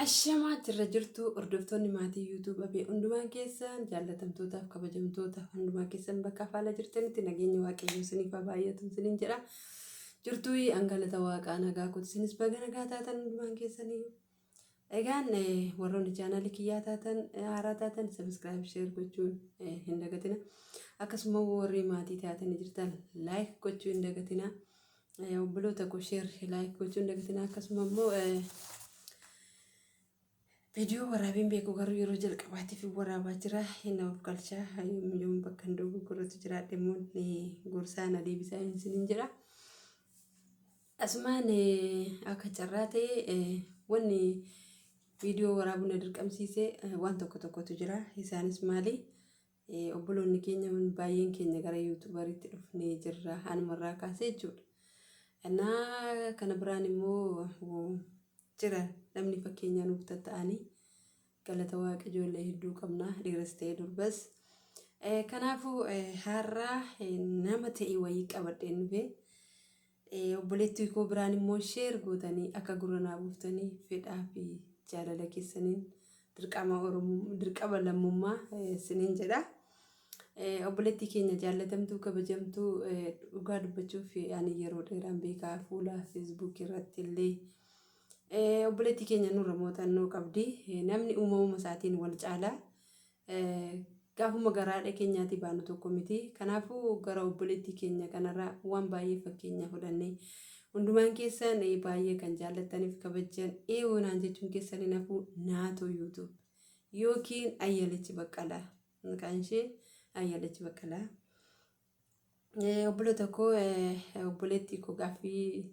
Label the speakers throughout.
Speaker 1: Ashamaa jirra jirtu hordoftoonni maatii YouTube Abee hundumaan keessan jaallatamtootaaf kabajamtoota hundumaa keessan bakka faala jirtanitti nageenya waaqayyoo isiniif haa baay'atu isiniin jedha. Jirtuu angalata waaqaa nagaa kooti isinis baga nagaa taatan hundumaan keessanii. Egaan warroonni chaanaalii kiyyaa taatan haaraa taatan sabiskiraayib sheer gochuun hin dagatina. Akkasuma warri maatii taatanii jirtan laayik gochuu hin dagatina. Obboloota koo sheer laayik gochuu hin dagatina. Akkasuma immoo viidiyoo waraabeen beeku garuu yeroo jalqabaatiif waraabaa jira. Hin of galchaa yoom bakka hin dogoggoratu jiraadhe immoo gorsaa na deebisaa isiniin jedha. Asumaan akka carraa ta'e wanni viidiyoo waraabuu na dirqamsiise waan tokko tokkotu jira. Isaanis maali? Obboloonni keenya baay'een keenya gara yuutuubariitti dhufnee jirra. Anumarraa kaasee jechuudha. Innaa kana biraan immoo jira namni fakkeenya nuuf tatta'anii galata waaqa ijoollee hedduu qabna dhiiras ta'e durbas. Kanaafuu har'a nama ta'e wayii qabadheen dhufe. Obboleettii koo biraan immoo sheer gootanii akka gurra naa buuftanii fedhaa fi jaalala keessaniin dirqama Oromoo dirqama lammummaa isiniin jedha. Obboleettii keenya jaallatamtuu kabajamtuu dhugaa dubbachuuf ani yeroo dheeraan beekaa fuula feesbuukii irratti illee obboleettii keenya nurra muuxannoo qabdi. Namni uumamuma isaatiin wal caala. Gaafuma garaadha keenyaatii baanu tokko miti. Kanaafuu gara obboleettii keenya kanarraa waan baay'ee fakkeenya fudhanne. Hundumaan keessan baay'ee kan jaallattaniif kabajjan eewoo naan jechuun keessan hin hafu naatoo YouTube yookiin Ayyalachi Baqqalaa. Maqaan ishee Ayyalachi Baqqalaa. Obboloota koo obboleettii koo gaaffii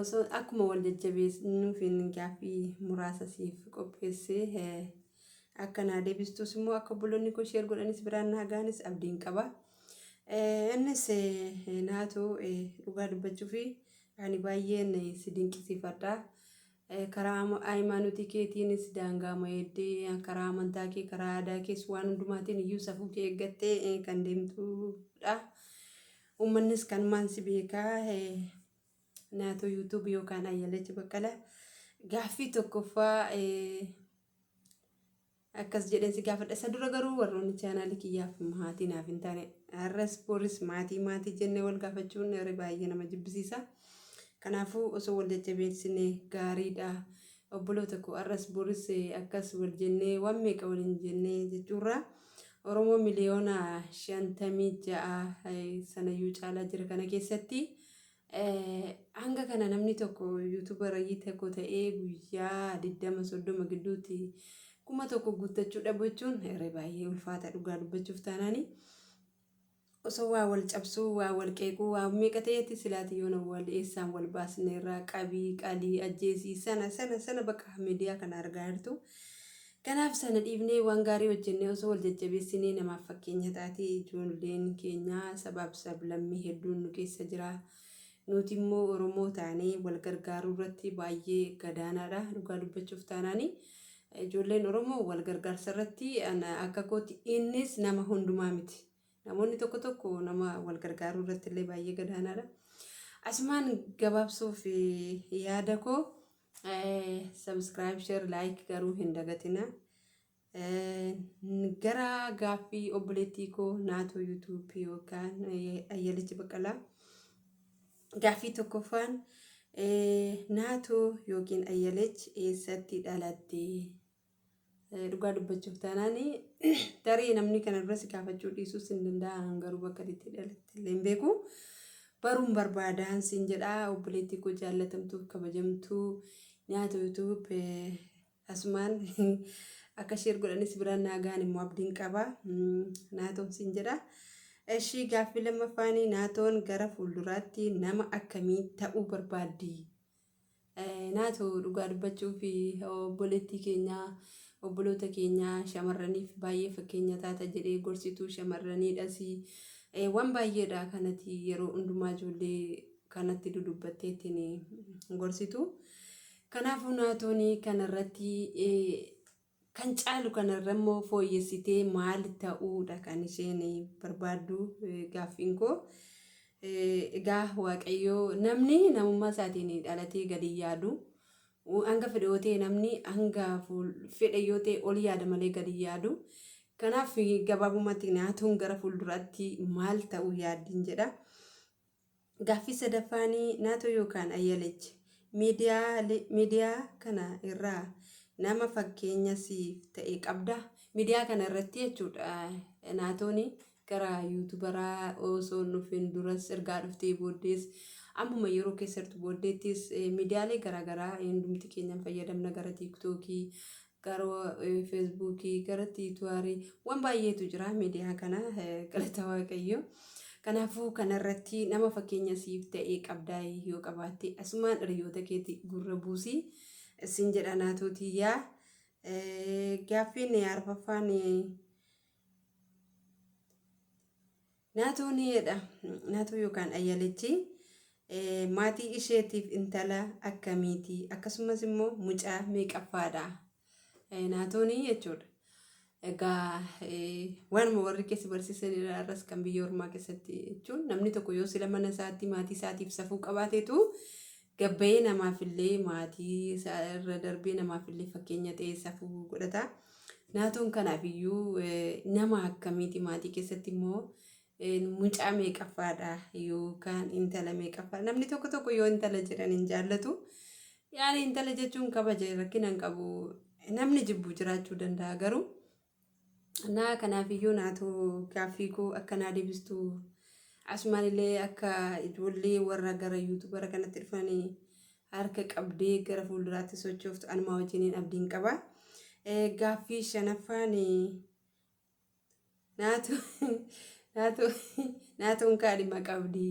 Speaker 1: osoo akkuma wal jajjabeessuufin gaaffii muraasa siif qopheessee akka naa deebistus immoo akka obboloonni koo sheer godhanis biraan naa ga'anis abdiin qaba. Innis naatu dhugaa dubbachuufi ani baay'een si dinqisiifadha. Karaa hayimaanotii keetiinis daangaa mayeddee karaa amantaa kee karaa aadaa kees waan hundumaatiin iyyuu safuu kee eeggattee kan deemtudha. Uummannis kanumaan si beekaa. Naatoo YouTube yookaan Ayyalachi Baqqala gaaffii tokkoffaa Akkas jedheen si gaafadha. Isa dura garuu warroonni chaanaalii kiyyaaf maatii naaf hin taane har'as boris maatii maatii jennee wal gaafachuun yeroo baay'ee nama jibbisiisa. Kanaafuu osoo wal jajjabeessine gaariidha. Obboloota koo har'as boris akkas wal jennee waan meeqa waliin jennee jechuurraa Oromoo miliyoona 56 sanayyuu caalaa jira kana keessatti hanga kana namni tokko yuutuubarii tokko ta'ee guyyaa 20 30 gidduutti 1000 guuttachuu dhabu jechuun heree baay'ee ulfaata dhugaa dubbachuuf taanaani. Osoo waa wal cabsuu, waa wal qeequu, waa meeqa ta'eetti silaati yoona wal eessaan wal baasne irraa qabii, qalii, ajjeesii sana sana sana bakka miidiyaa kana argaa jirtu. Kanaaf sana dhiifnee waan gaarii hojjennee osoo wal jajjabeessinee namaaf fakkeenya taati ijoolleen keenya sabaaf sablammii hedduun nu keessa jira. Nuti immoo Oromoo taanee wal gargaaruu irratti baay'ee gadaanaadha dhugaa dubbachuuf taanaani. Ijoolleen Oromoo wal gargaarsa irratti akka kootti innis nama hundumaa miti. Namoonni tokko tokko nama wal gargaaruu irratti illee baay'ee gadaanaadha. Asumaan gabaabsuuf yaada koo subscribe, share, like garuu hin dagatina. Gara gaaffii obboleettii koo naatoo YouTube yookaan Ayyalichi Baqqalaa. Gaaffii tokkoffaan naatoo yookiin Ayyalech eessatti dhalatte? Dhugaa dubbachuuf taanaan tarii namni kana dura si gaafachuu dhiisuus hin danda'an garuu bakka itti dhalatte illee hin beeku. Baruun barbaadaan siin jedha obboleettii koo jaallatamtuuf kabajamtuu nyaata YouTube asumaan akka sheer godhanis biraan naa gahan immoo abdiin qaba naatoon siin jedha. Ishii gaaffii lammaffaan naatoon gara fuulduraatti nama akkamii ta'uu barbaaddi? Naatoo dhugaa dubbachuu fi obboleettii keenyaa obboloota keenyaa shamarraniif baay'ee fakkeenya taata jedhee gorsituu shamarraniidhas waan baay'eedha kanati yeroo hundumaa ijoollee kanatti dudubbatteettiin gorsitu. Kanaafuu naatoon kanarratti kan caalu kanarra immoo fooyyessitee maal ta'uudha kan isheen barbaaddu gaaffiin koo. Egaa Waaqayyoo namni namummaa isaatiin dhalatee gadi yaadu. Hanga fedhe yoo ta'e namni hanga fedhe yoo ta'e ol yaada malee gadi yaadu. Kanaaf gabaabumatti naatoon gara fuulduraatti maal ta'uu yaaddiin jedha. Gaaffii sadaffaanii naatoo yookaan Ayyalech miidiyaa kana irraa nama fakkeenya siif ta'e qabda. Miidiyaa kana irratti jechuudha naatoon gara yuutubaraa osoo hin dhufin duras ergaa dhuftee booddees ammuma yeroo keessattu booddeettis miidiyaalee garaagaraa hundumti keenyaan fayyadamna gara tiiktookii gara feesbuukii gara tiituwaarii waan baay'eetu jira miidiyaa kana galata waaqayyo. Kanaafuu kanarratti nama fakkeenya siif ta'ee qabdaa yoo qabaatte asumaan hiriyoota keetti gurra buusii sin jedha naatotiyyaa. Gaaffiin arfaffaan naatoon jedha naatoo yookaan ayyalichi maatii isheetiif intala akkamiiti akkasumas immoo mucaa meeqaffaadha naatoon jechuudha. Egaa waanuma warri keessa barsiisan irraas kan biyya ormaa keessatti jechuun namni tokko yoo sila mana isaatti maatii isaatiif safuu qabaateetu gabbayee namaafillee maatii isaa irra darbee namaafillee fakkeenya ta'ee safuu godhata. Naatoon kanaaf iyyuu nama akkamiiti maatii keessatti immoo mucaa meeqaffaadha yookaan intala meeqaffaadha. Namni tokko tokko yoo intala jedhan hin jaallatu. Yaani intala jechuun kabaja rakkina hin qabu. Namni jibbu jiraachuu danda'a garuu. Naa kanaaf iyyuu naatoo gaaffii koo akka naa deebistu asumaan illee akka ijoollee warra gara yuutubara kanatti dhufanii harka qabdee gara fuulduraatti sochooftu anumaa wajjiniin abdiin qaba. Gaaffii shanaffaan naatu naatu naatuun kaadhima qabdi.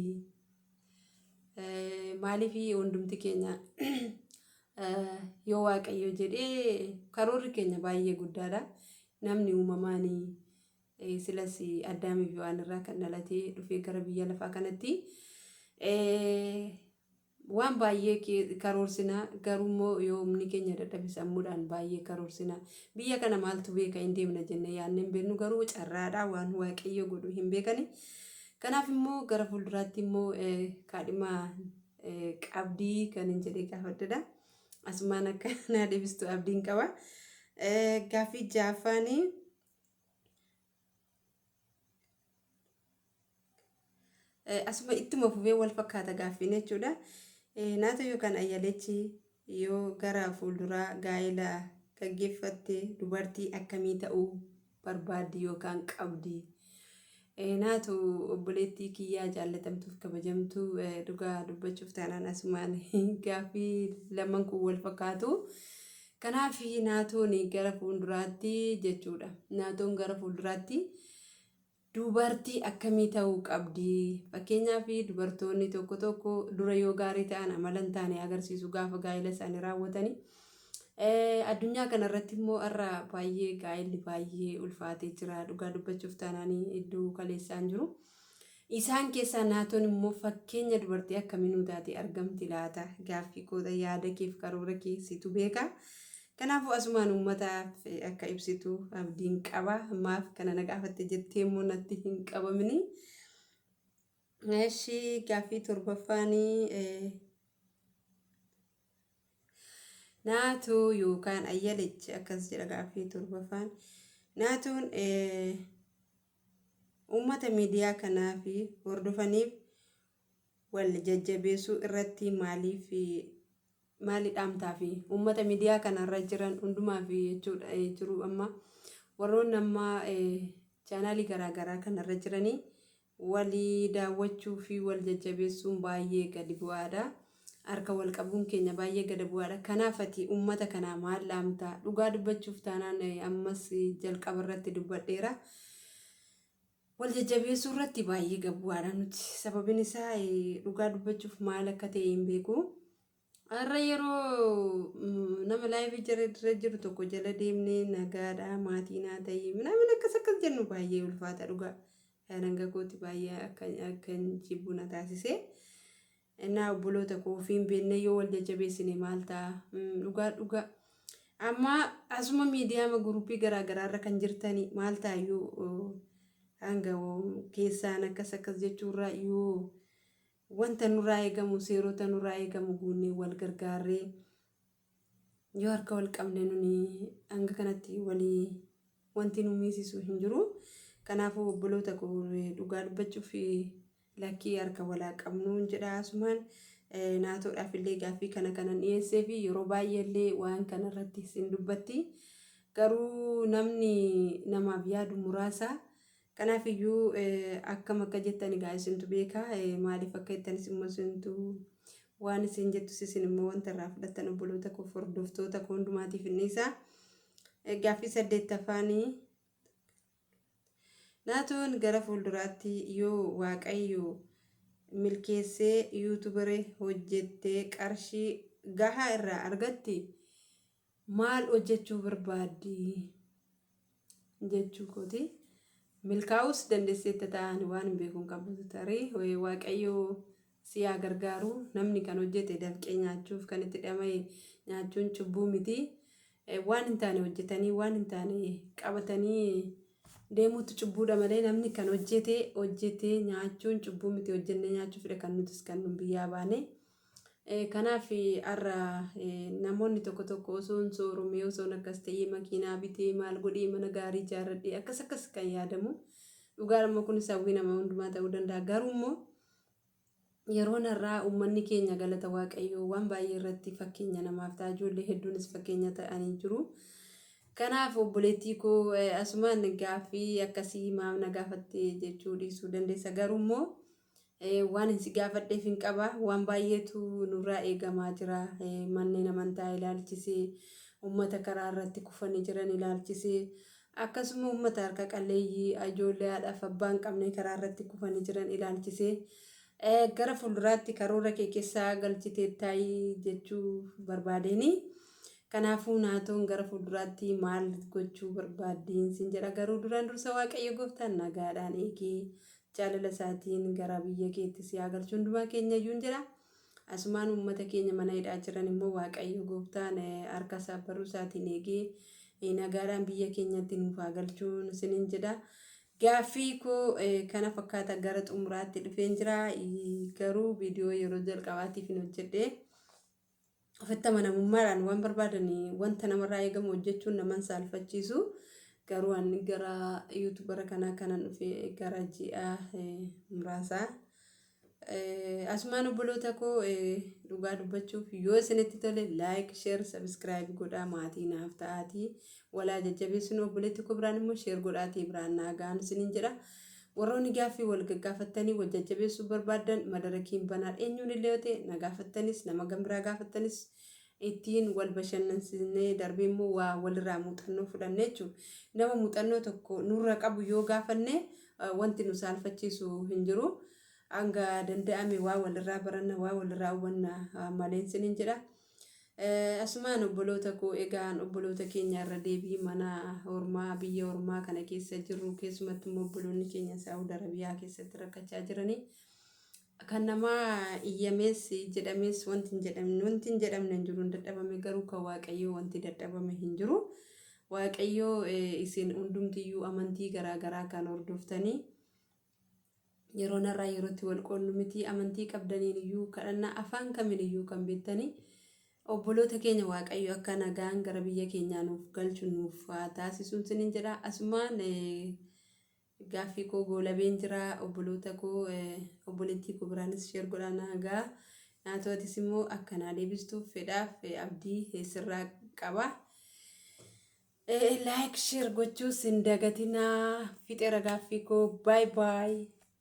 Speaker 1: Maaliif hundumti keenya yoo waaqayyo jedhee karoorri keenya baay'ee guddaadha. Namni uumamaan silas addaamiif waan irraa kan dhalatee dhufee gara biyya lafaa kanatti waan baay'ee karoorsina garuu immoo yoo humni keenya dadhabe sammuudhaan baay'ee karoorsina. Biyya kana maaltu beeka hin deemna jennee yaadnee hin beeknu garuu carraadha waan waaqayyo godhu hin beekani. Kanaaf immoo gara fuulduraatti immoo kaadhima qabdii kan hin jedhee gaafadhedha. Asumaan akka naa deebistu abdiin qaba. Gaaffii ja'affaanii asuma ittuma fufee wal fakkaata gaaffiin jechuudha. Naatoo yookaan ayyalechi yoo gara fuulduraa gaa'ela gaggeeffatte dubartii akkamii ta'uu barbaaddi yookaan qabdi? Naatoo obboleettii kiyyaa jaallatamtuuf kabajamtuu dhugaa dubbachuuf taanaan asumaan gaaffii lamaan kun wal fakkaatu. Kanaaf naatoon gara fuulduraatti jechuudha. Naatoon gara fuulduraatti dubartii akkamii ta'uu qabdi? Fakkeenyaaf dubartoonni tokko tokko dura yoo gaarii ta'an amala hin taane agarsiisu gaafa gaa'ela isaanii raawwatanii. Addunyaa kanarratti immoo har'a baay'ee gaa'elli baay'ee ulfaatee jira. Dhugaa dubbachuuf taanaan iddoo kaleessaan jiru. Isaan keessaa naatoon immoo fakkeenya dubartii akkamii nuu taate argamti laata? Gaaffii koota yaada keef karoora kee situ beeka. Kanaafuu asumaan uummataaf akka ibsitu abdiin qaba. Maaf kana na gaafatte jettee immoo natti hin qabamini. Eshi gaaffii torbaffaanii naatoo yookaan ayyalichi akkas jedha gaaffii torbaffaan. Naatoon uummata miidiyaa kanaa fi hordofaniif wal jajjabeessuu irratti maaliif maali dhaamtaa fi uummata miidiyaa kanarra jiran hundumaa fi jechuudha jiru amma warroonni amma chaanaalii garaagaraa kanarra jiranii walii daawwachuu fi wal jajjabeessuun baay'ee gadi bu'aadha. Harka wal qabuun keenya baay'ee gadi bu'aadha. Kanaaf ati uummata kanaa maal dhaamtaa? Dhugaa dubbachuuf taanaan ammas jalqaba irratti dubbadheera. Wal jajjabeessuu irratti baay'ee gadi bu'aadha nuti. Sababiin isaa dhugaa dubbachuuf maal akka ta'e hin beeku. Har'a yeroo nama laayivii jala jiru tokko jala deemnee nagaadha maatii naa ta'ii minaamin akkas akkas jennu baay'ee ulfaata dhugaa. Hanga kooti baay'ee akka hin jibbu na taasise. Innaa obboloota koo ofii hin beekne yoo wal jajjabeessine maal ta'a? Dhugaa dhugaa. Amma asuma miidiyaa guruppii garaagaraa irra kan jirtani maal ta'a yoo hanga keessaan akkas akkas jechuurraa yoo wanta nurraa eegamu seerota nurraa eegamu guunnee wal gargaarree Yoo harka wal qabne nuni hanga kanatti walii wanti nu miisisu hin jiru. Kanaafuu obboloota koo dhugaa dubbachuuf lakkii harka walaa qabnuun jedha asumaan naatoodhaaf illee gaaffii kana kanan dhiyeessee fi yeroo baay'ee illee waan kana irratti isin dubbatti. Garuu namni namaaf yaadu muraasa. Kanaaf iyyuu akkam akka jettan egaa isintu beeka. Maaliif akka jettanis immoo isintu waan isin jettus isin immoo wanta irraa fudhattan obboloota koo hordoftoota koo hundumaatiif inni isa. Gaaffii saddeettaffaanii Naatoon gara fuulduraatti yoo Waaqayyo milkeessee YouTuber hojjettee qarshii gahaa irraa argatti maal hojjechuu barbaaddi jechuu kooti. Milkaa'uus dandeesseetta ta'an waan hin beekuun qabu tarii Waaqayyo si haa gargaaru. Namni kan hojjete dafqee nyaachuuf kan itti dhama'e nyaachuun cubbuu miti. Waan hin taane hojjetanii waan hin taane qabatanii deemuutu cubbuudha malee namni kan hojjete hojjetee nyaachuun cubbuu miti hojjennee nyaachuufidha kan nutis kan nun biyyaa baane. Kanaaf har'a namoonni tokko tokko osoon sooromee osoon akkas ta'ee makiinaa bitee maal godhee mana gaarii ijaarradhee akkas akkas kan yaadamu. Dhugaan immoo kunis hawwii nama hundumaa ta'uu danda'a. Garuu immoo yeroon har'aa uummanni keenya galata Waaqayyoo waan baay'ee irratti fakkeenya namaaf ta'a. Ijoollee hedduunis fakkeenya ta'anii jiru. Kanaaf obboleettii koo asumaan gaaffii akkasii maaf na gaafatte jechuu dhiisuu dandeessa. Garuu immoo waan si gaafadheef hin qaba. Waan baay'eetu nurraa eegamaa jira. Manneen amantaa ilaalchisee, uummata karaa irratti kufanii jiran ilaalchisee, akkasuma uummata harka qalleeyyii ijoollee haadhaaf abbaa hin qabne karaa irratti kufanii jiran ilaalchisee gara fuulduraatti karoora kee keessaa galchiteettaayii jechuu barbaadeeni. Kanaafuu naatoon gara fuulduraatti maal gochuu barbaaddiin sin jedha garuu duraan dursa Waaqayyo gooftaan nagaadhaan eegee jaalala isaatiin gara biyya keetti si haa galchu hundumaa keenya iyyuu jedha. Asumaan uummata keenya mana hidhaa jiran immoo Waaqayyo gooftaan harka isaa barruu isaatiin eegee nagaadhaan biyya keenyatti nuuf haa galchuun isiniin jedha. Gaaffii koo kana fakkaata gara xumuraatti dhufeen jira. Garuu viidiyoo yeroo jalqabaatiif hin hojjedhe. Ofitti amanamummaadhaan waan barbaadan wanta namarraa eegamu hojjechuun naman saalfachiisu. Garuu ani gara yuutubara kanaa kanan dhufe gara ji'a muraasaa. Asumaan obboloota koo dhugaa dubbachuuf yoo isinitti tole like, share, subscribe godhaa maatii naaf ta'aatii walaa jajjabeessinu obboleetti koo biraan immoo share godhaatii biraan naa ga'an isiniin jedha. Warroonni gaaffii wal gaggaafattanii wal jajjabeessuu barbaaddan madarakiin banaa eenyuun illee yoo ta'e na gaafattanis nama gambiraa gaafattanis ittiin wal bashannansiisnee darbee immoo waa walirraa muuxannoo fudhanne jechuudha. Nama muuxannoo tokko nurra qabu yoo gaafanne wanti nu saalfachiisu hin jiru. Hanga danda'ame waa walirraa baranna waa walirraa hubanna maleen sinin jedha. Asumaan obboloota koo egaan obboloota keenya irra deebii mana ormaa biyya ormaa kana keessa jirru keessumatti immoo obboloonni keenya Saawud Arabiyaa keessatti rakkachaa jiranii kan namaa iyyamees jedhamees wanti hin jedhamne wanti hin jedhamne hin jiru hin dadhabame garuu kan Waaqayyoo wanti dadhabame hin jiru. Waaqayyoo isin hundumtiyyuu amantii garaa garaa kan hordoftanii Yeroon har'aa yerootti wal qoodnu miti. Amantii qabdaniin iyyuu kadhannaa afaan kamiin iyyuu kan beektanii obboloota keenya Waaqayyo akka nagaan gara biyya keenyaa nuuf galchu nuuf haa taasisuun sinin jedha. Asumaan gaaffii koo goolabeen jira. Obboloota koo obboleettii koo biraanis sheer godhaa nagaa. Naatootis immoo akka naa deebistuuf fedhaaf abdii sirraa qaba. Like share gochuus hin dagatinaa. Fixeera gaaffii koo. Bye bye.